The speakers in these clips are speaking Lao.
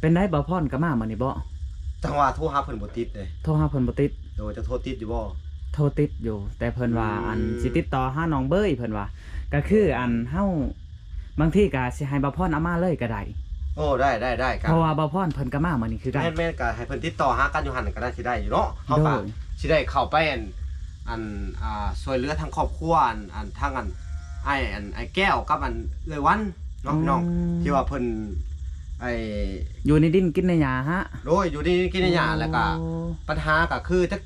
ປັນໃດ ບ່າວພອນກໍມາມື້ນີ້ບໍ? ຈັງຫວະໂທຫາເພິ່ນບໍ່ຕິດເດ້. ໂທຫາເພິ່ນບໍ່ຕິດ? ໂດຍ ຈະໂທຕິດຢູ່ບໍ? ໂທຕິດຢູ່ ແຕ່ເພິ່ນວ່າ ອືມ ອັນ ຊິຕິດຕໍ່ຫານ້ອງເບີຍ ເພິ່ນວ່າ ກໍຄື ອັນ ເຮົາ ບາງທີກໍຊິໃຫ້ບ່າວພອນເອົາມາເລີຍກໍໄດ້. ໂອ້ ໄດ້ ໄດ້ ໄດ້ ກໍ ເພາະວ່າບ່າວພອນເພິ່ນກໍມາມື້ນີ້ຄືກັນ. ແມ່ນໆ ກໍໃຫ້ເພິ່ນຕິດຕໍ່ຫາກັນຢູ່ຫັ້ນກໍໜ້າຊິໄດ້ຢູ່ເນາະ. ເຮົາກໍ ໂດຍ ຊິໄດ້ເຂົ້າໄປ ອັນ ອັນ ອ່າ ຊ່ວຍເຫຼືອທາງຄອບຄົວ ອັນ ອັນ ທາງ ອັນ ອ້າຍ ອັນ ອ້າຍແກ້ວກັບ ອັນ ເອື້ອຍວັນເນາະ ອືມ ພີ່ນ້ອງ ທີ່ວ່າເພິ່ນ ໄອ້ ຢູ່ໃນດິນກິນໃນຫຍ້າຫະ? ໂດຍ ຢູ່ໃນດິນກິນໃນຫຍ້າ ໂອ້ ແລ້ວກໍ ປັນຫາກໍຄື ຈັກ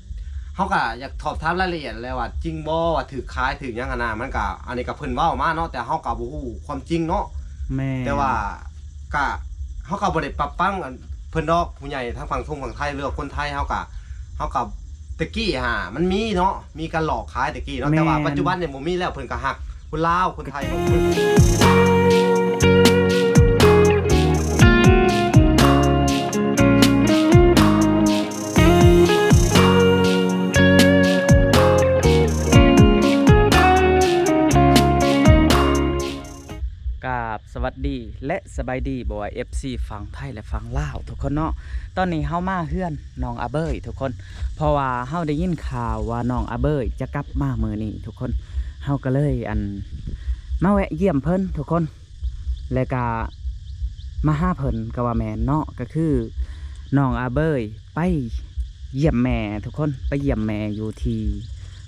ເຮົາກໍຢາກສອບຖາມລາຍລະອຽດແຫຼະວ່າຈິງບໍ່ ວ່າຖືກຂາຍຖືກຫຍັງຫັ້ນນະ. ມັນກໍ ອັນນີ້ກໍເພິ່ນເວົ້າມາເນາະ ແຕ່ເຮົາກໍບໍ່ຮູ້ຄວາມຈິງເນາະ. ແມ່ນ ແຕ່ວ່າກະ ເຮົາກໍບໍ່ໄດ້ປັບປັງ ອັນ ເພິ່ນດອກ ຜູ້ໃຫຍ່ທາງຝັ່ງທົ່ງຝັ່ງໄທ ຫຼືວ່າຄົນໄທ ເຮົາກໍ ເຮົາກໍ ແຕ່ກີ້ຫາ ມັນມີເນາະ ມີການຫຼອກຂາຍແຕ່ກີ້ເນາະ. ແມ່ນ ແຕ່ວ່າປັດຈຸບັນນີ້ບໍ່ມີແລ້ວ ເພິ່ນກໍຮັກ ຄົນລາວ ຄົນໄທ ກາບສະຫວັດດີ ແລະ ສະບາຍດີ ບໍ່ວ່າ ເອັຟຊີ ຝັ່ງໄທ ແລະ ຝັ່ງລາວ ທຸກຄົນເນາະ. ຕອນນີ້ເຮົາມາເຮືອນນ້ອງອາເບີຍ ທຸກຄົນ ເພາະວ່າເຮົາໄດ້ຍິນຂ່າວວ່ານ້ອງອາເບີຍຈະກັບມາມື້ນີ້ ທຸກຄົນ ເຮົາກໍເລີຍ ອັນ ມາແວະຢ້ຽມເພິ່ນ ທຸກຄົນ ແລະກະມາຫາເພິ່ນກໍວ່າແມ່ນເນາະ. ກໍຄືນ້ອງອາເບີຍໄປຢ້ຽມແມ່ ທຸກຄົນ ໄປຢ້ຽມແມ່ຢູ່ທີ່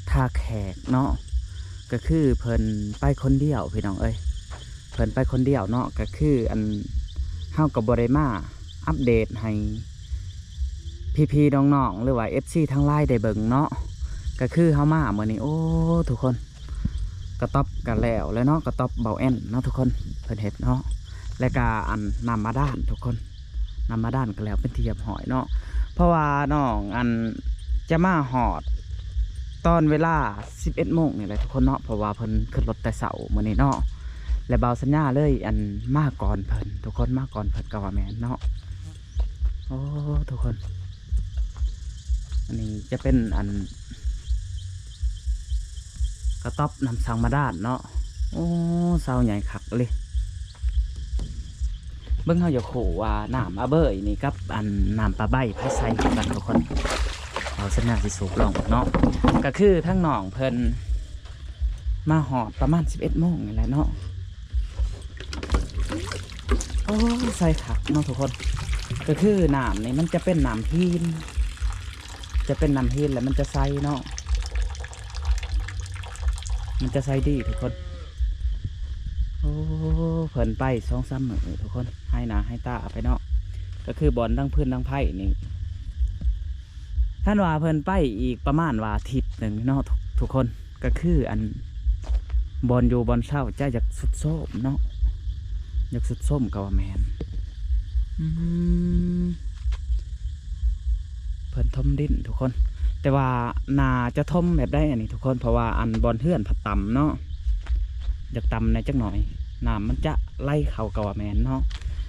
ທ່າແຂກເນາະ. ກໍຄືເພິ່ນໄປຄົນດຽວ ພີ່ນ້ອງເອີຍ ເພິ່ນໄປຄົນດຽວເນາະ. ກໍຄື ອັນ ເຮົາກໍບໍ່ໄດ້ມາອັບເດດໃຫ້ພີ່ໆ ນ້ອງໆ ຫຼືວ່າ ເອັຟຊີ ທັງຫຼາຍໄດ້ເບິ່ງເນາະ. ກໍຄືເຮົາມາມື້ນີ້ ໂອ້ ທຸກຄົນ ກະຕ໊ອບກະແລ້ວແລ້ວເນາະ ກະຕ໊ອບເບົາແອນເນາະ ທຸກຄົນ ເພິ່ນເຮັດເນາະ. ແລ້ວກະ ອັນ ນ້ຳບາດານ ທຸກຄົນ ນ້ຳບາດານກະແລ້ວເປັນທີ່ຮຽບຮ້ອຍເນາະ. ເພາະວ່ານ້ອງ ອັນ ຈະມາຮອດຕອນເວລາສິບເອັດໂມງນີ້ແຫຼະ ທຸກຄົນເນາະ ເພາະວ່າເພິ່ນຂຶ້ນລົດແຕ່ເຊົ້າມື້ນີ້ເນາະ. ແລະ ບ່າວສັນຍາເລີຍ ອັນ ມາກ່ອນເພິ່ນ ທຸກຄົນ ມາກ່ອນເພິ່ນກໍວ່າແມ່ນເນາະ. ໂອ້ ທຸກຄົນ ອັນນີ້ຈະເປັນ ອັນ ກະຕ໊ອບນ້ຳສັງບາດານເນາະ. ໂອ້ ເສົາໃຫຍ່ຄັກເລີຍ. ເບິ່ງ ເຮົາຢາກຮູ້ວ່ານ້ຳອາເບີຍນີ້ກັບ ອັນ ນ້ຳປາໃບໃຜໃສ່ກວ່າກັນ ທຸກຄົນ. ເອົາສັນຍາຊິສູບລົງເນາະ. ກະຄືທາງນ້ອງເພິ່ນມາຮອດປະມານສິບເອັດໂມງນີ້ແຫຼະເນາະ. ໂອ້ ໃສ່ຄັກເນາະ ທຸກຄົນ. ກໍຄືນ້ຳນີ້ມັນຈະເປັນນ້ຳຫີນ ຈະເປັນນ້ຳຫີນແລ້ວມັນຈະໃສເນາະ ມັນຈະໃສດີ ທຸກຄົນ. ໂອ້ ເພິ່ນໄປສອງສາມມື້ ທຸກຄົນ ຫາຍໜ້າຫາຍຕາໄປເນາະ. ກໍຄືບ່ອນດັງຟືນດັງໄຟນີ້ ຄັນວ່າເພິ່ນໄປອີກປະມານວ່າອາທິດໜຶ່ງເນາະ ທຸກຄົນ ກໍຄື ອັນ ບ່ອນຢູ່ບ່ອນເຊົາຈະຢາກຊຸດໂຊມເນາະ ຢາກຊຸດໂຊມກໍວ່າແມ່ນ. ອືມ ເພິ່ນຖົມດິນ ທຸກຄົນ ແຕ່ວ່າໜ້າຈະຖົມແບບໃດອັນນີ້ ທຸກຄົນ ເພາະວ່າ ອັນ ບ່ອນເຮືອນພັດຕ່ຳເນາະ ຢາກຕ່ຳແດ່ຈັກໜ້ອຍ ນ້ຳມັນຈະໄຫຼເຂົ້າກໍວ່າແມ່ນເນາະ.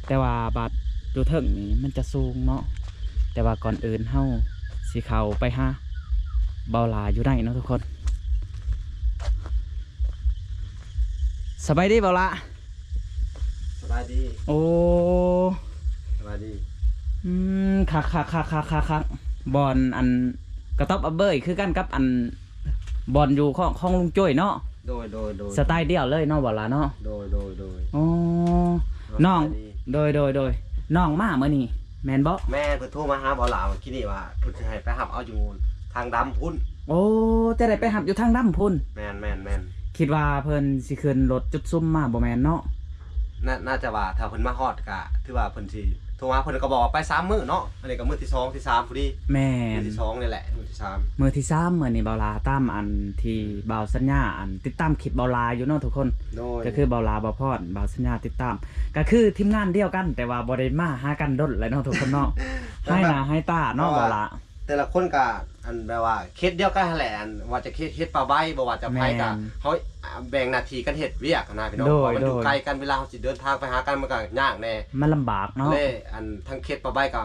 ແຕ່ວ່າບາດຢູ່ເທິງນີ້ມັນຈະສູງເນາະ. ແຕ່ວ່າກ່ອນອື່ນເຮົາຊິເຂົ້າໄປຫາບ່າວຫຼ້າຢູ່ໃນເນາະ ທຸກຄົນ. ສະບາຍດີບ່າວຫຼ້າ. ສະບາຍດີ. ໂອ້ ສະບາຍດີ. ອືມ ຄັກໆໆໆໆ ບ່ອນ ອັນ ກະຕ໊ອບອາເບີຍຄືກັນກັບ ອັນ ບ່ອນຢູ່ຂອງ ຂອງລຸງໂຈ້ຍເນາະ. ໂດຍໆໆ ສະໄຕລ໌ດຽວເລີຍເນາະ ບ່າວຫຼ້າເນາະ. ໂດຍໆໆ ໂອ້ ນ້ອງ ສະບາຍດີ. ໂດຍໆໆ ນ້ອງມາມື້ນີ້ແມ່ນບໍ່? ແມ່ນ ເພິ່ນໂທມາຫາບ່າວຫຼ້າມື້ກີ້ນີ້ວ່າເພິ່ນຊິໃຫ້ໄປຮັບເອົາຢູ່ທາງດຳພຸ້ນ. ໂອ້ ຈະໄດ້ໄປຮັບຢູ່ທາງດຳພຸ້ນ. ແມ່ນໆໆ ຄິດວ່າເພິ່ນຊິຂຶ້ນລົດຈຸດຊຸມມາບໍ່ແມ່ນເນາະ? ໜ້າ ໜ້າຈະວ່າຖ້າເພິ່ນມາຮອດກະຖືວ່າເພິ່ນຊິໂທຫາ ເພິ່ນກໍບອກວ່າໄປສາມມື້ເນາະ. ອັນນີ້ກໍມື້ທີສອງ ທີສາມພໍດີ. ແມ່ນ ມື້ທີສອງນີ້ແຫຼະ ມື້ທີສາມ ມື້ທີສາມ ມື້ນີ້ບ່າວຫຼ້າຕາມອັນທີ່ບ່າວສັນຍາ ອັນ ຕິດຕາມຄລິບບ່າວຫຼ້າຢູ່ເນາະ ທຸກຄົນ. ໂດຍ ກໍຄືບ່າວຫຼ້າ ບ່າວພອນ ບ່າວສັນຍາຕິດຕາມ ກໍຄືທີມງານດຽວກັນ ແຕ່ວ່າບໍ່ໄດ້ມາຫາກັນດົນແລ້ວເນາະ ທຸກຄົນເນາະ. ຫາຍໜ້າຫາຍຕາເນາະ ບ່າວຫຼ້າ. ແຕ່ລະຄົນກະ ອັນ ແບບວ່າເຂດດຽວກັນຫັ້ນແຫຼະ ອັນ ວ່າຈະເຂດ ເຂດປ່າໄວ ບໍ່ວ່າຈະໃຜກະ ແມ່ນ ເຮົາແບ່ງໜ້າທີ່ກັນເຮັດວຽກຫັ້ນນະ ພີ່ນ້ອງ. ໂດຍ ເພາະວ່າມັນຢູ່ ໂດຍ ໄກກັນ ເວລາເຮົາຊິເດີນທາງໄປຫາກັນມັນກະຍາກແດ່ ມັນລຳບາກເນາະ. ເລີຍ ອັນ ທາງເຂດປ່າໄວກະ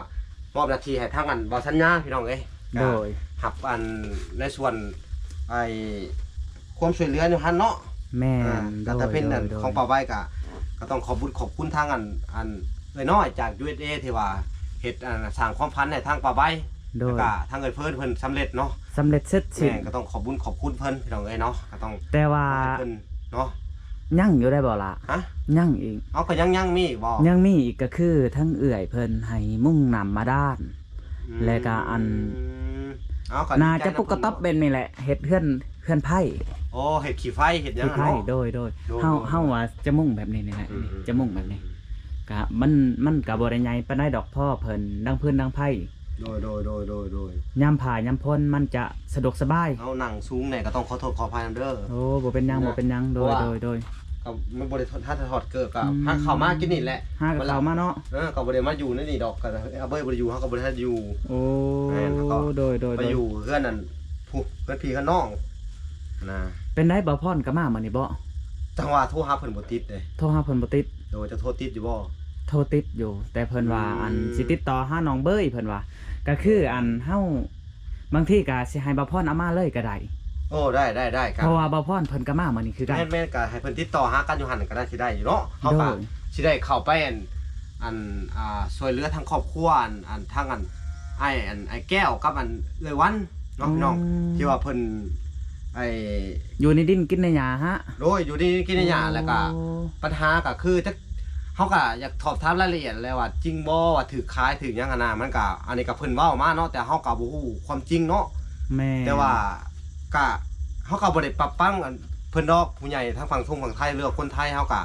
ມອບໜ້າທີ່ໃຫ້ທາງ ອັນ ບ່າວສັນຍາ ພີ່ນ້ອງເອີຍ. ໂດຍ ກະຮັບ ອັນ ໃນສ່ວນ ໄອ້ ຄວາມຊ່ວຍເຫຼືອຢູ່ຫັ້ນເນາະ. ແມ່ນ ອ່າ ໂດຍ ກໍຈະເປັນ ໂດຍ ອັນ ໂດຍ ຂອງປ່າໄວກະ ກໍຕ້ອງຂອບບຸນຂອບຄຸນທາງ ອັນ ອັນ ເອື້ອຍນ້ອຍຈາກ ຢູເອສເອ ທີ່ວ່າເຮັດ ອັນ ສ້າງຄວາມຝັນໃຫ້ທາງປ້າໃບ ໂດຍ ແລ້ວກະທາງເອື້ອຍເພິ່ນ ເພິ່ນສຳເລັດເນາະ. ສຳເລັດເສັດສິ້ນ. ແມ່ນ ກໍຕ້ອງຂອບບຸນຂອບຄຸນເພິ່ນ ພີ່ນ້ອງເອີຍເນາະ. ກໍຕ້ອງ ແຕ່ວ່າ ເພິ່ນເນາະ ຍັງຢູ່ໄດ້ບໍ່ລະ? ຮະ? ຍັງອີກ. ເອົາ ກໍຍັງ ຍັງມີອີກບໍ່? ຍັງມີອີກ ກໍຄືທັງເອື້ອຍເພິ່ນໃຫ້ມຸງນ້ຳບາດານ ອືມ ແລ້ວກໍອັນ ເອົາ ກໍ ໜ້າຈະປຸກກະຕັບແບບນີ້ແຫຼະ ເຮັດເຮືອນ ເຮືອນໄມ້. ໂອ້ ເຮັດຂີ້ໄຟ ເຮັດຫຍັງ ຂີ້ໄມ້ເນາະ. ໂດຍ ໂດຍ ໂດຍ ເຮົາ ໂດຍ ເຮົາວ່າຈະມຸງແບບນີ້ນີ້ແຫຼະ ອືມ ນີ້ ອືມ ຈະມຸງແບບນີ້ ອືມ ກະມັນ ມັນກະບໍ່ໄດ້ໃຫຍ່ປານໃດດອກ ພໍເພິ່ນດັງຟືນດັງໄຟ. ໂດຍ ໂດຍ ໂດຍ ໂດຍ ໂດຍ ຍາມຟ້າຍາມຝົນມັນຈະສະດວກສະບາຍ. ເຮົານັ່ງສູງແດ່ ກໍຕ້ອງຂໍໂທດຂໍອະໄພນຳເດີ. ໂອ້ ບໍ່ເປັນຫຍັງ ເນາະ ບໍ່ເປັນຫຍັງ. ໂດຍ ເພາະວ່າ ໂດຍ ໂດຍ ກໍມັນບໍ່ໄດ້ ຖ້າຖອດເກີບກໍ ອືມ ຫາເຂົ້າມາກິນນີ້ແຫຼະ ຫາເຂົ້າມາເນາະ. ເອີ ກໍບໍ່ໄດ້ມາຢູ່ໃນນີ້ດອກ ກໍເອົາເບີບໍ່ໄດ້ຢູ່ ເຮົາກໍບໍ່ໄດ້ຢູ່. ໂອ້ ແມ່ນ ເຮົາກໍ ໂດຍ ໂດຍ ໄປຢູ່ເຮືອນນັ້ນ ຜູ້ ເຮືອນພີ່ເຮືອນນ້ອງນະ. ເປັນໃດ ບ່າວພອນກໍມາມື້ນີ້ບໍ່? ຈັງຫວະໂທຫາເພິ່ນບໍ່ຕິດເດ້. ໂທຫາເພິ່ນບໍ່ຕິດ. ໂດຍ ຈະໂທຕິດຢູ່ບໍ່? ໂທຕິດຢູ່ ແຕ່ເພິ່ນວ່າ ອືມ ອັນ ຊິຕິດຕໍ່ຫານ້ອງເບີຍ ເພິ່ນວ່າ ກໍຄື ໂດຍ ອັນ ເຮົາ ບາງທີກໍຊິໃຫ້ບ່າວພອນເອົາມາເລີຍກໍໄດ້. ໂອ້ ໄດ້ ໄດ້ ໄດ້ ເພາະວ່າບ່າວພອນເພິ່ນກໍມາມື້ນີ້ຄືກັນ. ແມ່ນໆ ກໍໃຫ້ເພິ່ນຕິດຕໍ່ຫາກັນຢູ່ຫັ້ນກໍໜ້າຊິໄດ້ຢູ່ເນາະ. ເຮົາກໍ ໂດຍ ຊິໄດ້ເຂົ້າໄປ ອັນ ອັນ ອ່າ ຊ່ວຍເຫຼືອທາງຄອບຄົວ ອັນ ອັນ ທາງ ອັນ ອ້າຍ ອັນ ອ້າຍແກ້ວກັບ ອັນ ເອື້ອຍວັນເນາະ ອືມ ພີ່ນ້ອງ ທີ່ວ່າເພິ່ນ ໄອ້ ຢູ່ໃນດິນກິນໃນຫຍ້າຫະ? ໂດຍ ຢູ່ໃນດິນກິນໃນຫຍ້າ. ໂອ້ ແລ້ວກໍ ປັນຫາກໍຄື ຈັກ ເຮົາກໍຢາກສອບຖາມລາຍລະອຽດແຫຼະວ່າຈິງບໍ່ ວ່າຖືກຂາຍຖືກຫຍັງຫັ້ນນະ. ມັນກໍ ອັນນີ້ກໍເພິ່ນເວົ້າມາເນາະ ແຕ່ເຮົາກໍບໍ່ຮູ້ຄວາມຈິງເນາະ. ແມ່ນ ແຕ່ວ່າກະ ເຮົາກໍບໍ່ໄດ້ປັບປັງ ອັນ ເພິ່ນດອກ ຜູ້ໃຫຍ່ທາງຝັ່ງທົ່ງຝັ່ງໄທ ຫຼືວ່າຄົນໄທ ເຮົາກໍ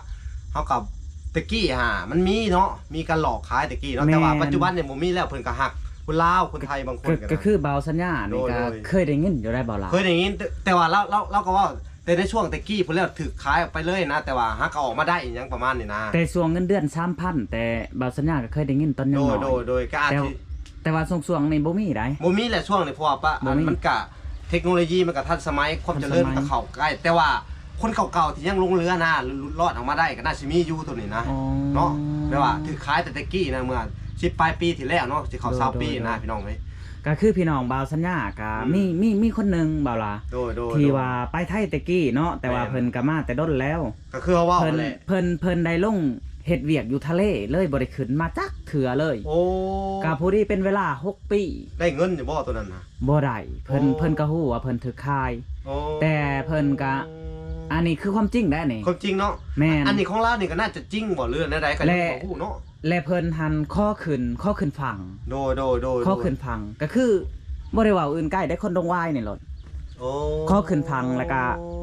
ເຮົາກໍ ແຕ່ກີ້ຫາມັນມີເນາະ ມີການຫຼອກຂາຍແຕ່ກີ້ເນາະ. ແມ່ນ ແຕ່ວ່າປັດຈຸບັນນີ້ບໍ່ມີແລ້ວ ເພິ່ນກໍຮັກຄົນລາວ ຄົນໄທບາງຄົນ ກໍ ກໍຄືບ່າວສັນຍານີ້ ໂດຍ ກໍ ໂດຍ ເຄີຍໄດ້ຍິນຢູ່ໄດ໋ ບ່າວຫຼ້າ. ເຄີຍໄດ້ຍິນ ແຕ່ ແຕ່ວ່າລາວ ລາວ ລາວກໍເວົ້າ ແຕ່ໃນຊ່ວງແຕ່ກີ້ພຸ້ນແລ້ວ ຖືກຂາຍອອກໄປເລີຍນະ ແຕ່ວ່າຫາກໍອອກມາໄດ້ອີຫຍັງປະມານນີ້ນະ. ແຕ່ຊ່ວງເງິນເດືອນສາມພັນ ແຕ່ບ່າວສັນຍາກໍເຄີຍໄດ້ຍິນຕອນຍັງນ້ອຍ. ໂດຍ ໂດຍ ໂດຍ ກໍອາດ ແຕ່ ຊິ ແຕ່ວ່າຊ່ວງໆນີ້ບໍ່ມີໃດ໋. ບໍ່ມີແຫຼະ ຊ່ວງນີ້ ເພາະວ່າປະ ບໍ່ມີ ອັນ ມັນກະ ເທັກໂນໂລຢີມັນກໍທັນສະໄໝ ຄວາມຈະເລີນ ທັນສະໄໝ ມັນກໍເຂົ້າໃກ້ ແຕ່ວ່າຄົນເກົ່າໆທີ່ຍັງຫຼົງເຫຼືອນະ ຫຼຸດລອດອອກມາໄດ້ກໍໜ້າຊິມີຢູ່ໂຕນີ້ນະ. ອໍ ເນາະ ແບບວ່າຖືກຂາຍແຕ່ແຕ່ກີ້ນະ ເມື່ອສິບປາຍປີທີ່ແລ້ວເນາະ ຊິເຂົ້າຊາວປີນະ ໂດຍ ໂດຍ ໂດຍ ພີ່ນ້ອງເອີຍ. ກໍຄືພີ່ນ້ອງບ່າວສັນຍາກໍ ອືມ ມີ ມີ ມີຄົນໜຶ່ງ ບ່າວຫຼ້າ ໂດຍ ໂດຍ ທີ່ ໂດຍ ວ່າໄປໄທແຕ່ກີ້ເນາະ ແຕ່ວ່າ ແມ່ນ ເພິ່ນກໍມາແຕ່ດົນແລ້ວ. ກໍຄືເຮົາເວົ້າ ເພິ່ນ ນັ້ນແຫຼະ ເພິ່ນ ເພິ່ນໄດ້ລົງເຮັດວຽກຢູ່ທະເລເລີຍ ບໍ່ໄດ້ຂຶ້ນມາຈັກເທື່ອເລີຍ. ໂອ້ ກໍພໍດີເປັນເວລາຫົກປີ. ໄດ້ເງິນຢູ່ບໍ່ໂຕນັ້ນນະ? ບໍ່ໄດ້ ເພິ່ນ ໂອ້ ເພິ່ນກໍຮູ້ວ່າເພິ່ນຖືກຂາຍ. ໂອ້ ແຕ່ເພິ່ນກໍ ອັນນີ້ຄືຄວາມຈິງໄດ໋ນີ້ ຄວາມຈິງເນາະ. ແມ່ນ ອັນນີ້ຂອງລາວນີ້ກໍໜ້າຈະຈິງບໍ່ ຫຼືແນວໃດກໍຍັງບໍ່ຮູ້ເນາະ. ແລະເພິ່ນຫັ້ນຂໍຂຶ້ນ ຂໍຂຶ້ນຝັ່ງ. ໂດຍ ໂດຍ ໂດຍ ຂໍຂຶ້ນຝັ່ງ ກໍຄືບໍ່ໄດ້ເວົ້າອື່ນໄກເດ້ ຄົນດົງຫວາຍນີ້ໂລດ. ໂອ້ ຂໍຂຶ້ນຝັ່ງ ແລ້ວກໍ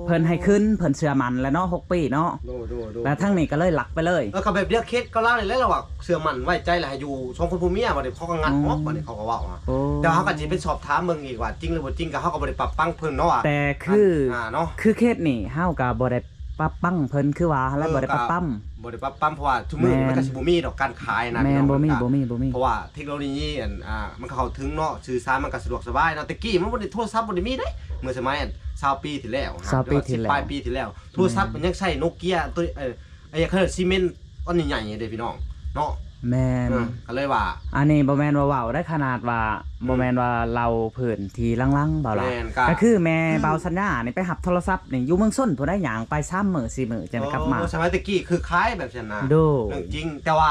ເພິ່ນໃຫ້ຂຶ້ນ ເພິ່ນເຊື່ອໝັ້ນແລ້ວເນາະ ຫົກປີເນາະ. ໂດຍ ໂດຍ ໂດຍ ແລ້ວທາງນີ້ກໍເລີຍລັກໄປເລີຍ. ເອີ ກໍແບບດຽວເຄສກັບລາວນີ້ແຫຼະ ລາວວ່າເຊື່ອໝັ້ນໄວ້ໃຈ ແລ້ວໃຫ້ຢູ່ສອງຄົນຜົວເມຍ ບັດນີ້ເຂົາກໍງັດອອກ. ອືມ ບັດນີ້ເຂົາກໍເວົ້າ ໂອ້ ແຕ່ວ່າເຮົາກໍຊິໄປສອບຖາມເບິ່ງອີກວ່າຈິງຫຼືບໍ່ຈິງ ກໍເຮົາກໍບໍ່ໄດ້ປັບປັງເພິ່ນເນາະ ວ່າ ແຕ່ຄື ອັນ ອ່າ ເນາະ ຄືເຄສນີ້ເຮົາກໍບໍ່ໄດ້ປັບປັງເພິ່ນ ຄືວ່າຫັ້ນແຫຼະ. ເອີ ບໍ່ໄດ້ປັບປຳ ບໍ່ໄດ້ປັບປຳ ເພາະວ່າທຸກມື້ນີ້ ແມ່ນ ມັນກໍຊິບໍ່ມີດອກການຂາຍນະ ແມ່ນ ພີ່ນ້ອງ ບໍ່ມີ ເນາະ ບໍ່ມີ ບໍ່ມີ ເພາະວ່າເທັກໂນໂລຢີ ອັນ ອ່າ ມັນກໍເຂົ້າເຖິງເນາະ ສື່ສານມັນກໍສະດວກສະບາຍເນາະ. ແຕ່ກີ້ມັນບໍ່ໄດ້ ໂທລະສັບບໍ່ໄດ້ມີເດ້ ເມື່ອສະໄມ ອັນ ຊາວປີທີ່ແລ້ວ ຊາວປີທີ່ແລ້ວ ສິບປາຍປີທີ່ແລ້ວ ໂທລະສັບ ແມ່ນ ມັນຍັງໃຊ້ໂນເກຍ ໂຕ ເອີ ໄອ້ຫຍັງເຂົາເອີ້ນ ຊີເມັນ ອັນໃຫຍ່ໆເດ້ພີ່ນ້ອງເນາະ. ແມ່ນ ເອີ ກໍເລີຍວ່າ ອັນນີ້ບໍ່ແມ່ນວ່າເວົ້າໄດ້ ຂະໜາດວ່າ ອືມ ບໍ່ແມ່ນວ່າເລົ່າພື້ນທີ່ຫຼັງໆ ເບົາຫຼ້າ ແມ່ນ ກໍ ກໍຄືແມ່ ຄື ບ່າວສັນຍານີ້ໄປຮັບໂທລະສັບນີ້ຢູ່ເມືອງຊົນພຸ້ນໄດ໋ ຍ່າງໄປສາມມື້ສີ່ມື້ຈັ່ງໄດ້ກັບມາ. ໂອ້ ສະໄໝແຕ່ກີ້ຄືຂາຍແບບຊັ້ນນະ ໂດຍ ເລື່ອງຈິງ ແຕ່ວ່າ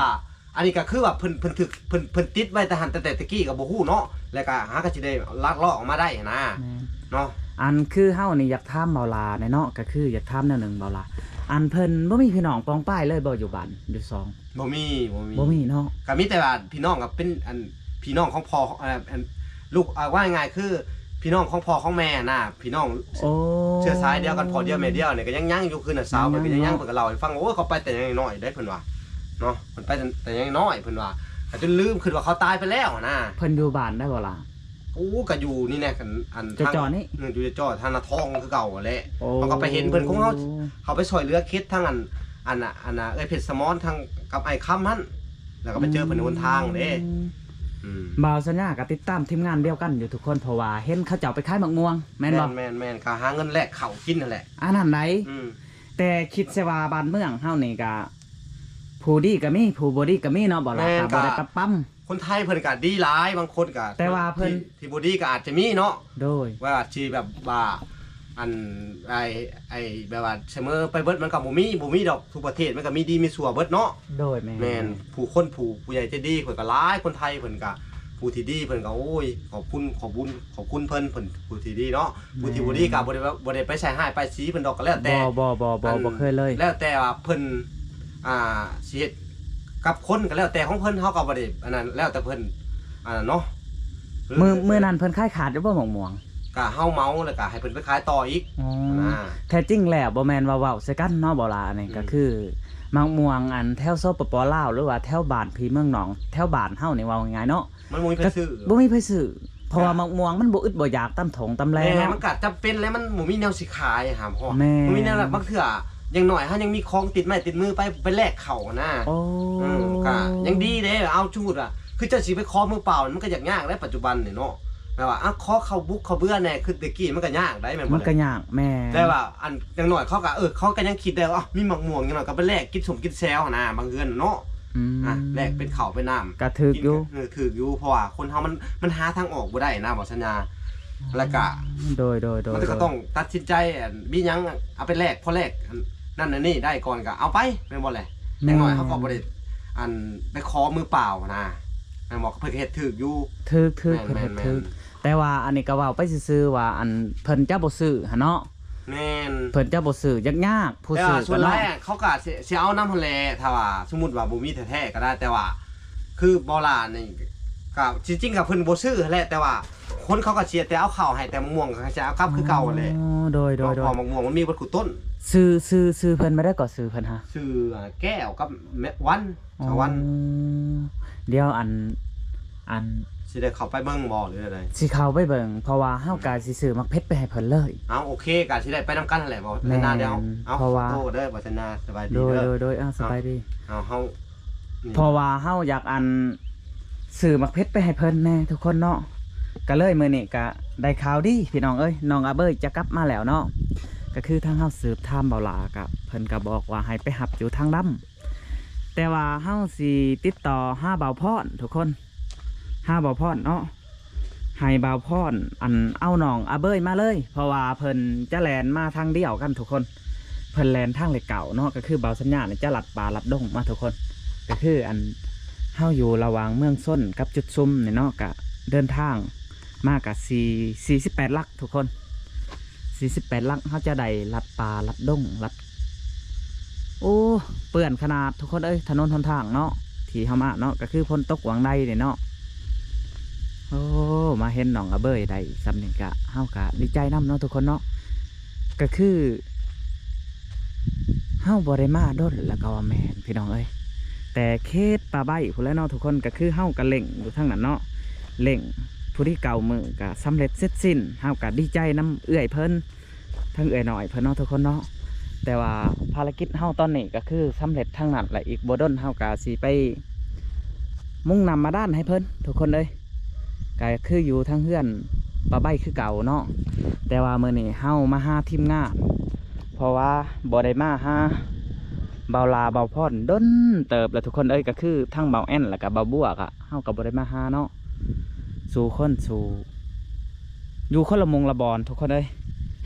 ອັນນີ້ກໍຄືວ່າເພິ່ນ ເພິ່ນຖືກ ເພິ່ນ ເພິ່ນຕິດໄວ້ແຕ່ຫັ້ນ ແຕ່ ແຕ່ຕະກີ້ກໍບໍ່ຮູ້ເນາະ ແລ້ວກໍຫາກໍຊິໄດ້ລັກລອບອອກມາໄດ້ຫັ້ນນະ. ແມ່ນ ເນາະ ອັນຄືເຮົານີ້ຢາກຖາມເບົາຫຼ້າແດ່ເນາະ ກໍຄືຢາກຖາມແນວໜຶ່ງເບົາຫຼ້າ ອັນເພິ່ນບໍ່ມີພີ່ນ້ອງປ້ອງປາຍເລີຍບໍ່ ຢູ່ບ້ານຢູ່ຊ່ອງ? ບໍ່ມີ ບໍ່ມີ ບໍ່ມີເນາະ ກໍມີແຕ່ວ່າພີ່ນ້ອງກໍເປັນ ອັນ ພີ່ນ້ອງຂອງພໍ່ ເອີ ອັນ ລູກ ເອີ ເວົ້າງ່າຍໆ ຄືພີ່ນ້ອງຂອງພໍ່ຂອງແມ່ນະ ພີ່ນ້ອງ ໂອ້ ເຊື້ອສາຍດຽວກັນ ພໍ່ດຽວແມ່ດຽວນີ້ກໍຍັງໆຢູ່ ຄືນ້າສາວເພິ່ນກໍຍັງໆ ຍັງໆເນາະ ເພິ່ນກໍເລົ່າໃຫ້ຟັງ ໂອ້ຍ ເຂົາໄປແຕ່ຍັງນ້ອຍໄດ໋ ເພິ່ນວ່າເນາະ ເພິ່ນໄປແຕ່ຍັງນ້ອຍ ເພິ່ນວ່າ ຈົນລືມ ຄິດວ່າເຂົາຕາຍໄປແລ້ວນະ. ເພິ່ນຢູ່ບ້ານໄດ້ບໍ່ລະ? ໂອ້ ກໍຢູ່ນີ້ແຫຼະ ອັນ ອັນ ເຈາະໆນີ້ ເອີ ຢູ່ເຈາະທາງນາທອງຄືເກົ່າຫັ້ນແຫຼະ. ໂອ້ ເຮົາກໍໄປເຫັນເພິ່ນ ຂອງເຮົາ ເຮົາໄປຊ່ອຍເຫຼືອເຂດທາງ ອັນ ອັນ ອັນ ເອື້ອຍເພັດສະໝອນ ທາງກັບອ້າຍຄຳຫັ້ນ ແລ້ວກໍໄປເຈີເພິ່ນໃນຫົນທາງເດ້. ອືມ ອືມ ບ່າວສັນຍາກໍຕິດຕາມທີມງານດຽວກັນຢູ່ທຸກຄົນ ເພາະວ່າເຫັນເຂົາເຈົ້າໄປຂາຍໝາກມ່ວງ ແມ່ນບໍ່? ແມ່ນໆ ກໍຫາເງິນແລກເຂົ້າກິນຫັ້ນແຫຼະ ອັນນັ້ນໃດ. ອືມ ແຕ່ຄິດຊະວ່າບ້ານເມືອງເຮົານີ້ກໍ ຜູ້ດີກໍມີ ຜູ້ບໍ່ດີກໍມີເນາະ ບໍ່ລະ ແມ່ນ ກໍບໍ່ໄດ້ປັບປຳ. ຄົນໄທເພິ່ນກໍດີຫຼາຍ ບາງຄົນກໍ ແຕ່ວ່າເພິ່ນ ທີ່ ທີ່ບໍ່ດີກໍອາດຈະມີເນາະ ໂດຍ ວ່າທີ່ແບບວ່າ ອັນ ໄອ້ ໄອ້ ແບບວ່າສະເໝີໄປເບິດ ມັນກໍບໍ່ມີ ບໍ່ມີດອກ ທຸກປະເທດມັນກໍມີດີມີຊົ່ວເບິດເນາະ. ໂດຍ ແມ່ນ ແມ່ນ ຜູ້ຄົນ ຜູ້ ຜູ້ໃຫຍ່ໃຈດີເພິ່ນກໍຫຼາຍ ຄົນໄທເພິ່ນກໍຜູ້ທີ່ດີເພິ່ນກໍ ໂອ້ຍ ຂອບຄຸນ ຂອບບຸນ ຂອບຄຸນເພິ່ນ ເພິ່ນຜູ້ທີ່ດີເນາະ. ຜູ້ທີ່ບໍ່ດີກໍບໍ່ໄດ້ ບໍ່ໄດ້ໄປໃສ່ຮ້າຍປ້າຍສີເພິ່ນດອກ ກໍແລ້ວແຕ່ ບໍ່ ບໍ່ ບໍ່ ບໍ່ເຄີຍເລີຍ ແລ້ວແຕ່ວ່າເພິ່ນ ອ່າ ຊິເຮັດກັບຄົນກໍແລ້ວແຕ່ຂອງເພິ່ນ ເຮົາກໍບໍ່ໄດ້ອັນນັ້ນ ແລ້ວແຕ່ເພິ່ນອັນນັ້ນເນາະ. ມື້ ມື້ນັ້ນເພິ່ນຂາຍຂາດຢູ່ບໍ່ໝາກມ່ວງ? ກະເຮົາເໝົາ ແລ້ວກະໃຫ້ເພິ່ນໄປຂາຍຕໍ່ອີກ. ອໍ ຫັ້ນນະ ແທ້ຈິງແລ້ວບໍ່ແມ່ນວ່າເວົ້າໃສ່ກັນເນາະ ບໍ່ລະ ອັນນີ້ ອືມ ກໍຄືໝາກມ່ວງ ອັນແຖວ ສປປ ລາວ ຫຼືວ່າແຖວບ້ານພີ່ເມືອງນ້ອງ ແຖວບ້ານເຮົານີ້ ເວົ້າງ່າຍໆເນາະ ມັນບໍ່ມີໃຜຊື້ ບໍ່ມີໃຜຊື້ ເພາະວ່າ ກະ ໝາກມ່ວງມັນບໍ່ອຶດບໍ່ຢາກຕາມທົ່ງຕາມແລ ແມ່ນ ເນາະ ມັນກະຈຳເປັນແຫຼະ ມັນບໍ່ມີແນວຊິຂາຍ ຫາມຮອດ ແມ່ນ ບໍ່ມີແນວ ລະບາງເທື່ອຢ່າງໜ້ອຍເຮົາຍັງມີຂອງຕິດໄມ້ຕິດມືໄປ ໄປແລກເຂົ້າຫັ້ນນະ. ໂອ້ ເອີ ກະຍັງດີເດ້ ເອົາ ສົມມຸດວ່າ ຄືເຈົ້າຊິໄປຂໍມືເປົ່າ ມັນກໍຢາກຍາກໃດ ປັດຈຸບັນນີ້ເນາະ ແບບວ່າ ອະ ຂໍເຂົ້າບຸກເຂົ້າເບືອແດ່ ຄືແຕ່ກີ້ມັນກໍຍາກໃດ ແມ່ນບໍ່? ມັນກໍຍາກ ແມ່ນ ແຕ່ວ່າ ອັນ ຢ່າງໜ້ອຍເຂົາກໍ ເອີ ເຂົາກໍຍັງຄິດໄດ້ວ່າ ອະ ມີໝາກມ່ວງ ຢ່າງໜ້ອຍກໍໄປແລກກິນສົ້ມກິນແຊວຫັ້ນນະ ບາງເຮືອນເນາະ. ອືມ ອະ ແລກເປັນເຂົ້າເປັນນ້ຳ ກໍຖືກຢູ່ ເອີ ຖືກຢູ່ ເພາະວ່າຄົນເຮົາມັນ ມັນຫາທາງອອກບໍ່ໄດ້ນະ ບໍ່ສັນຍາ ແລ້ວກະ ໂດຍ ໂດຍ ໂດຍ ມັນກໍຕ້ອງຕັດສິນໃຈ ອັນ ມີຫຍັງເອົາໄປແລກ ພໍແລກ ອັນນັ້ນອັນນີ້ໄດ້ກ່ອນກໍເອົາໄປ ແມ່ນບໍ່ແຫຼະ? ແມ່ນ ຢ່າງໜ້ອຍເຮົາກໍບໍ່ໄດ້ ອັນ ໄປຂໍມືເປົ່ານະ ແມ່ນບໍ່? ເພິ່ນກໍເຮັດຖືກຢູ່ ຖືກ ຖືກ ແມ່ນ ເພິ່ນເຮັດຖືກ ແມ່ນ ແຕ່ວ່າອັນນີ້ກໍເວົ້າໄປຊື່ໆວ່າ ອັນ ເພິ່ນຈະບໍ່ຊື້ຫັ້ນເນາະ. ແມ່ນ ເພິ່ນຈະບໍ່ຊື້ ຍາກໆ ຜູ້ຊື້ ແຕ່ວ່າສ່ວນຫຼາຍເຂົາກໍຊິ ຊິເອົານຳຫັ້ນແຫຼະ ຖ້າວ່າສົມມຸດວ່າບໍ່ມີແທ້ໆກໍໄດ້ ແຕ່ວ່າຄືບໍ່ຫຼ້ານີ້ ກໍທີ່ຈິງກໍເພິ່ນບໍ່ຊື້ຫັ້ນແຫຼະ ແຕ່ວ່າຄົນເຂົາກໍຊິແຕ່ເອົາເຂົ້າໃຫ້ ແຕ່ໝາກມ່ວງກໍຊິເອົາກັບຄືເກົ່າຫັ້ນແຫຼະ. ອໍ ໂດຍ ໂດຍ ເພາະໝາກມ່ວງມັນມີເບິດຄູ່ຕົ້ນ. ຊື່ ຊື່ ຊື່ເພິ່ນວ່າໃດກໍ? ຊື່ເພິ່ນຫາ ຊື່ ແກ້ວກັບ ວັນ ສະຫວັນ. ດຽວ ອັນ ອັນ ຊິໄດ້ເຂົ້າໄປເບິ່ງບໍ່ ຫຼືແນວໃດ? ຊິເຂົ້າໄປເບິ່ງ ເພາະວ່າເຮົາ ອືມ ກະຊິຊື້ໝາກເຜັດໄປໃຫ້ເພິ່ນເລີຍ. ເອົາ ໂອເຄ ກະຊິໄດ້ໄປນຳກັນຫັ້ນແຫຼະ ບໍ່ ແມ່ນ ເດີ ເອົາ ເພາະວ່າ ຂໍໂທດເດີ ບໍ່ສັນຍາ ສະບາຍດີ ໂດຍ ເດີ ໂດຍ ໂດຍ ເອົາ ສະບາຍດີ ເອົາ ເຮົາ ນີ້ ເພາະວ່າເຮົາຢາກ ອັນ ຊື້ໝາກເຜັດໄປໃຫ້ເພິ່ນແດ່ທຸກຄົນເນາະ ກະເລີຍມື້ນີ້ກະໄດ້ຂ່າວດີພີ່ນ້ອງເອີຍ ນ້ອງອາເບີຍຈະກັບມາແລ້ວເນາະ ກະຄືທາງເຮົາສືບຖາມເບົາຫຼ້າ ກະເພິ່ນກະບອກວ່າໃຫ້ໄປຮັບຢູ່ທາງດຳ ແຕ່ວ່າເຮົາຊິຕິດຕໍ່ຫາບ່າວພອນທຸກຄົນ ຫາບ່າວພອນເນາະ ໃຫ້ບ່າວພອນ ອັນ ເອົານ້ອງອາເບີຍມາເລີຍ ເພາະວ່າເພິ່ນຈະແລ່ນມາທາງດຽວກັນທຸກຄົນ ເພິ່ນແລ່ນທາງເລກເກົ້າເນາະ ກໍຄືບ່າວສັນຍານີ້ຈະລັດປ່າລັດດົງມາທຸກຄົນ ກໍຄື ອັນ ເຮົາຢູ່ລະຫວ່າງເມືອງຊົນກັບຈຸດຊຸມນີ້ເນາະ ກະເດີນທາງມາກະສີ່ ສີ່ສິບແປດຫຼັກ ທຸກຄົນ ສີ່ສິບແປດຫຼັກ ເຮົາຈະໄດ້ລັດປ່າລັດດົງລັດ ໂອ້ ເປື້ອນຂະໜາດທຸກຄົນເອີຍ ຖະໜົນຫົນທາງເນາະ ທີ່ເຮົາມາເນາະ ກໍຄືຝົນຕົກຫວ່າງໃດນີ້ເນາະ. ໂອ້ ມາເຫັນນ້ອງອາເບີຍໄດ້ຊ່ຳນີ້ກະ ເຮົາກະດີໃຈນຳເນາະທຸກຄົນເນາະ ກໍຄືເຮົາບໍ່ໄດ້ມາດົນແລ້ວກໍວ່າແມ່ນ ພີ່ນ້ອງເອີຍ ແຕ່ເຂດປ່າໄມ້ພຸ້ນແຫຼະເນາະທຸກຄົນ ກໍຄືເຮົາກໍເລັ່ງຢູ່ທາງນັ້ນເນາະ ເລັ່ງ ພໍດີເກົ້າມື້ກໍສຳເລັດເສັດສິ້ນ ເຮົາກໍດີໃຈນຳເອື້ອຍເພິ່ນ ທັງເອື້ອຍນ້ອຍເພິ່ນເນາະທຸກຄົນເນາະ ແຕ່ວ່າພາລະກິດເຮົາຕອນນີ້ກໍຄືສຳເລັດທັງນັ້ນ ແລະ ອີກບໍ່ດົນເຮົາກໍຊິໄປມຸງນ້ຳບາດານໃຫ້ເພິ່ນທຸກຄົນເອີຍ ກໍຄືຢູ່ທາງເຮືອນປ້າໃບຄືເກົ່າເນາະ ແຕ່ວ່າມື້ນີ້ເຮົາມາຫາທີມງານ ເພາະວ່າບໍ່ໄດ້ມາຫາບ່າວຫຼ້າບ່າວພອນດົນເຕີບແລ້ວທຸກຄົນເອີຍ ກໍຄືທັງບ່າວແອນ ແລ້ວກໍບ່າວບົວ ກໍເຮົາກໍບໍ່ໄດ້ມາຫາເນາະ ສູ່ຄົນສູ່ ຢູ່ຄົນລະມຸງລະບອນທຸກຄົນເອີຍ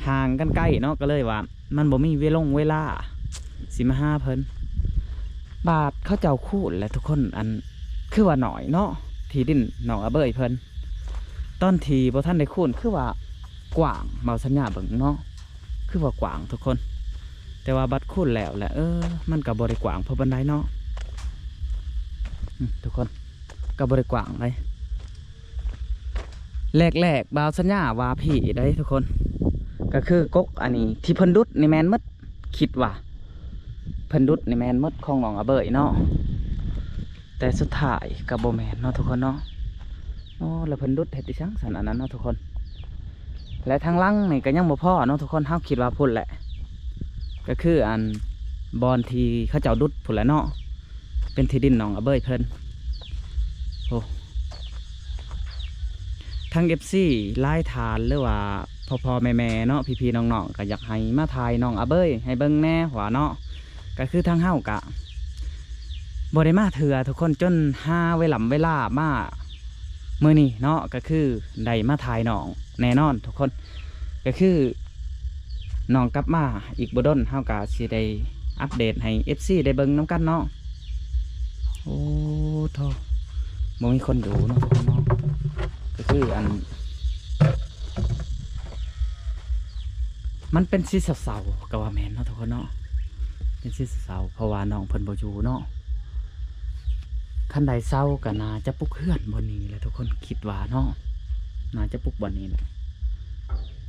ຫ່າງກັນໄກເນາະ ກໍເລີຍວ່າມັນບໍ່ມີເວລົງເວລາຊິມາຫາເພິ່ນ ບາດເຂົາເຈົ້າຄູນແຫຼະທຸກຄົນ ອັນ ຄືວ່າໜ້ອຍເນາະ ທີ່ດິນນ້ອງອາເບີຍເພິ່ນ ຕອນທີ່ບໍ່ທັນໄດ້ຄູນຄືວ່າກວ້າງ ເວົ້າສັນຍາເບິ່ງເນາະ ຄືວ່າກວ້າງທຸກຄົນ ແຕ່ວ່າບັດຄູນແລ້ວແຫຼະ ເອີ ມັນກໍບໍ່ໄດ້ກວ້າງພໍປານໃດເນາະ ອືມ ທຸກຄົນ ກໍບໍ່ໄດ້ກວ້າງໃດ ແລກໆ ບ່າວສັນຍາວ່າພີ້ໄດ໋ທຸກຄົນ ກໍຄືກົກອັນນີ້ທີ່ເພິ່ນດຸດນີ້ແມ່ນໝົດ ຄິດວ່າເພິ່ນດຸດນີ້ແມ່ນໝົດຂອງນ້ອງອາເບີຍເນາະ ແຕ່ສຸດທ້າຍກໍບໍ່ແມ່ນເນາະທຸກຄົນເນາະ. ໂອ້ ແລ້ວເພິ່ນດຸດເຮັດອີ່ຫຍັງຊັ້ນອັນນັ້ນເນາະທຸກຄົນ ແລະ ທາງຫຼັງນີ້ກໍຍັງບໍ່ພໍເນາະທຸກຄົນ ເຮົາຄິດວ່າພຸ້ນແຫຼະ ກໍຄືອັນບ່ອນທີ່ເຂົາເຈົ້າດຸດພຸ້ນແຫຼະເນາະ ເປັນທີ່ດິນນ້ອງອາເບີຍເພິ່ນ ໂອ້ ທັງເອັຟຊີຫຼາຍທ່ານ ຫຼືວ່າພໍ່ໆແມ່ໆເນາະ ພີ່ໆນ້ອງໆ ກໍຢາກໃຫ້ມາຖ່າຍນ້ອງອາເບີຍໃຫ້ເບິ່ງແດ່ວ່າເນາະ ກໍຄືທາງເຮົາກະບໍ່ໄດ້ມາເທື່ອທຸກຄົນ ຈົນຫາເວລາເວລາມາ ມື້ນີ້ເນາະ ກໍຄືໄດ້ມາຖ່າຍນ້ອງແນ່ນອນທຸກຄົນ ກໍຄື ນ້ອງກັບມາອີກບໍ່ດົນ ເຮົາກະຊິໄດ້ອັບເດດໃຫ້ເອັຟຊີໄດ້ເບິ່ງນຳກັນເນາະ. ໂອ້ໂທ້ ບໍ່ມີຄົນຢູ່ເນາະ ທຸກຄົນເນາະ. ກໍຄືອັນ ມັນເປັນສີເຊົາໆ ກໍວ່າແມ່ນເນາະ ທຸກຄົນເນາະ, ເປັນສີເຊົາໆ ເພາະວ່ານ້ອງເພິ່ນບໍ່ຢູ່ເນາະ. ຄັນໄດ້ເຊົາກໍໜ້າຈະປຸກເຮືອນບ່ອນນີ້ແຫຼະ ທຸກຄົນ ຄິດວ່າເນາະ, ໜ້າຈະປຸກບ່ອນນີ້ແຫຼະ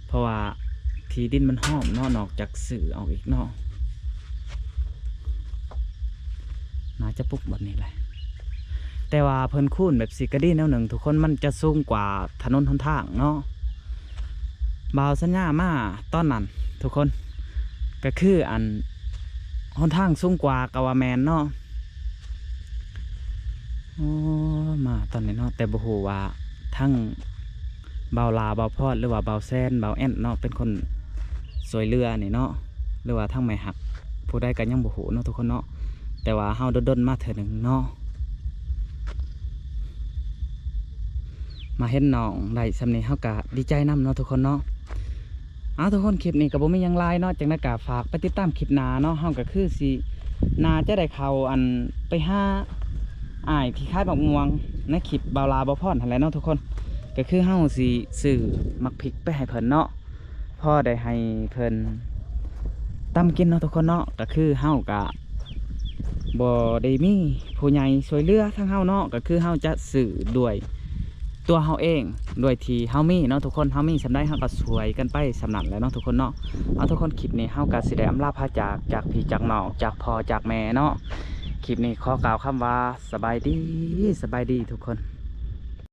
ເພາະວ່າທີ່ດິນມັນຫ້ອມເນາະ, ນອກຈາກຊື້ອອກອີກເນາະ, ໜ້າຈະປຸກບ່ອນນີ້ແຫຼະ. ແຕ່ວ່າເພິ່ນຄູນແບບຊິກະດີແນວໜຶ່ງ ທຸກຄົນ, ມັນຈະສູງກວ່າຖະໜົນຫົນທາງເນາະ. ບ່າວສັນຍາມາຕອນນັ້ນ ທຸກຄົນ, ກໍຄືອັນຫົນທາງສູງກວ່າກໍວ່າແມ່ນເນາະ. ໂອ້ ມາຕອນນີ້ເນາະ, ແຕ່ບໍ່ຮູ້ວ່າທັງບ່າວຫຼ້າ ບ່າວພອນ ຫຼືວ່າບ່າວແຊນ ບ່າວແອນເນາະ ເປັນຄົນຊ່ວຍເຫຼືອນີ້ເນາະ ຫຼືວ່າທັງແມ່ຮັກຜູ້ໃດກໍຍັງບໍ່ຮູ້ເນາະ ທຸກຄົນເນາະ. ແຕ່ວ່າເຮົາດົນໆມາເທື່ອໜຶ່ງເນາະ, ມາເຫັນນ້ອງໄດ້ສ່ຳນີ້ ເຮົາກໍດີໃຈນຳເນາະ ທຸກຄົນເນາະ. ເອົາ ທຸກຄົນ, ຄລິບນີ້ກໍບໍ່ມີຫຍັງຫຼາຍເນາະ, ຈັ່ງໃດກໍຝາກໄປຕິດຕາມຄລິບໜ້າເນາະ. ເຮົາກໍຄືຊິໜ້າຈະໄດ້ເຂົ້າອັນໄປຫາອ້າຍທີ່ຂາຍໝາກມ່ວງໃນຄລິບບ່າວຫຼ້າ ບ່າວພອນຫັ້ນແຫຼະເນາະ ທຸກຄົນ. ກໍຄືເຮົາຊິຊື້ໝາກພິກໄປໃຫ້ເພິ່ນເນາະ, ພໍໄດ້ໃຫ້ເພິ່ນຕຳກິນເນາະ ທຸກຄົນເນາະ. ກໍຄືເຮົາກະບໍ່ໄດ້ມີຜູ້ໃຫຍ່ຊ່ວຍເຫຼືອທາງເຮົາເນາະ, ກໍຄືເຮົາຈະຊື້ດ້ວຍຕົວເຮົາເອງ ດ້ວຍທີ່ເຮົາມີເນາະ ທຸກຄົນ. ເຮົາມີສ່ຳໃດເຮົາກໍຊ່ວຍກັນໄປສ່ຳນັ້ນແຫຼະເນາະ ທຸກຄົນເນາະ. ເອົາ ທຸກຄົນ, ຄລິບນີ້ເຮົາກໍຊິໄດ້ອຳລາພາຈາກ ຈາກພີ່ຈາກນ້ອງ ຈາກພໍ່ຈາກແມ່ເນາະ. ຄລິບນີ້ຂໍກ່າວຄຳວ່າ ສະບາຍດີ ສະບາຍດີ ທຸກຄົນ.